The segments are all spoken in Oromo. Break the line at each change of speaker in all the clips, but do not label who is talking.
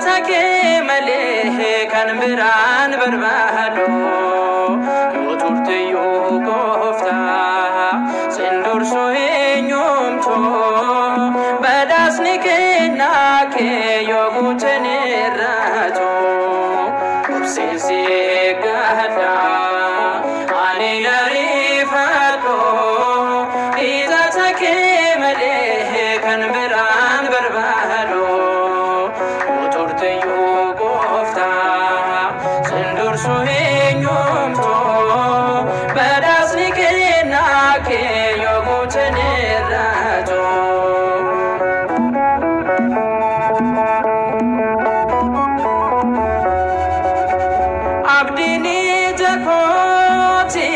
Ixaata kee malee kan biraan barbaadu, yoo turteyyuu gooftaa sin dursu eenyumtu. Badhaasni kennaa kee yoo guutan irraatu, obseen si eeggadha ani nariifadhu. Ixaata kee malee kan biraan barbaadu, yoo turteyyuu gooftaa sin dursu eenyumtu. Badhaasni kennaa kee yoo guutan irraatu. Abdiin ija kooti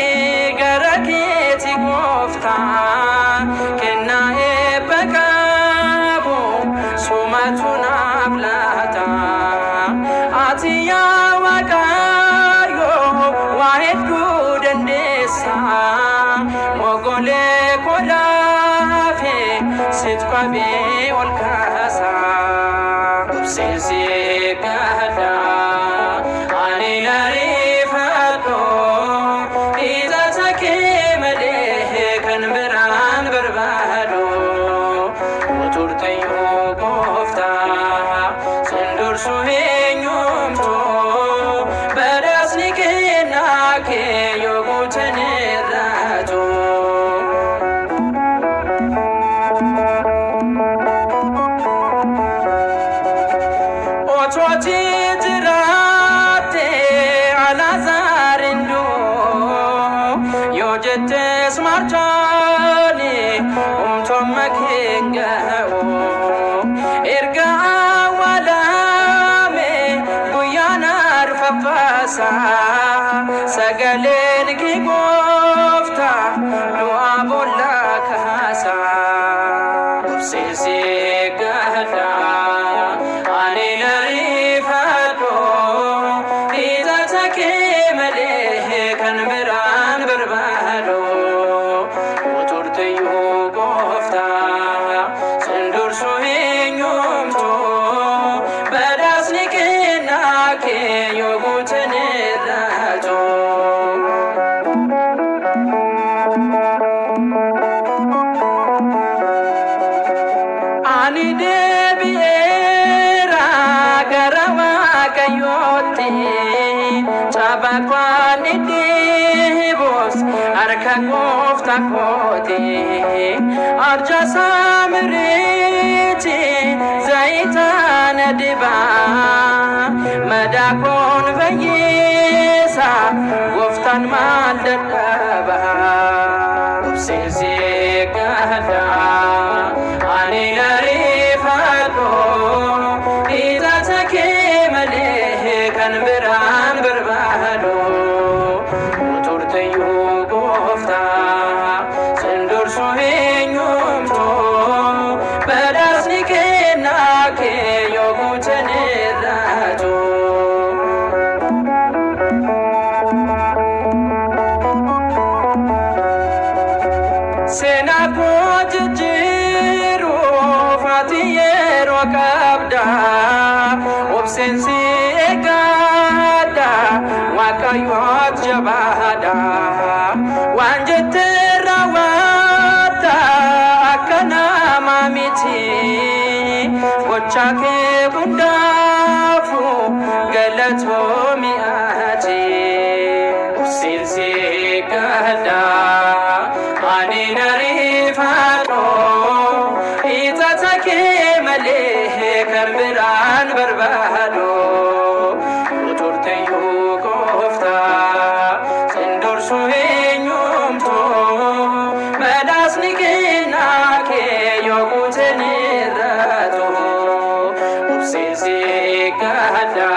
gara keeti gooftaa, kennaa eebba qabu sumatu naaf laata. Ati yaa Waaqayyo waa hedduu dandeessa, mogolee koo laafe situ qabee ol kaasa. Obseen si eeggadha ani nariifadhu. Ixaata kee malee kan biraan barbaadu, yoo turteyyuu gooftaa sin dursu eenyumtu. Badhaasni kennaa kee yoo guutan irraatu. Otooti jiraatte Alaazaar hin du'u, yoo jettes martooni umtomma kee hin ga'u. Erga awwaalame guyyaan arfaffaasa, sagaleen kee gooftaa du'a boollaa kaasa. Obseen si eeggadha ani nariifadhu. Ixaata kee malee kan biraan barbaadu, yoo turteyyuu gooftaa sin dursu eenyumtu. Badhaasni kennaa kee yoo guutan irraatu. Ani deebi'eera gara Waaqayyootti, caba kwaan dhiibus harka gooftaa kooti. Arja saamiriiti zayitaana dibaa, madaa koon fayyisa gooftaan maal dadhaba. Obseen si eeggadha ani nariifadhu. Ixaata kee malee kan biraan barbaadu, yoo turteyyuu gooftaa sin dursu eenyumtu. Badhaasni kennaa kee yoo guutan irraatu. Seenaa koo jijjiiruuf ati yeroo qabda, obseen si eeggadha Waaqayyoot jabaadha. Waan jette raawwatta akka namaa miti, gocha kee hundaafu galatoomi ati. Obseen si eeggadha ani nariifadhu. Ixaata kee malee kan biraan barbaadu, yoo turteyyuu gooftaa sin dursu eenyumtu. Badhaasni kennaa kee yoo guutan irraatu. Obseen si eeggadha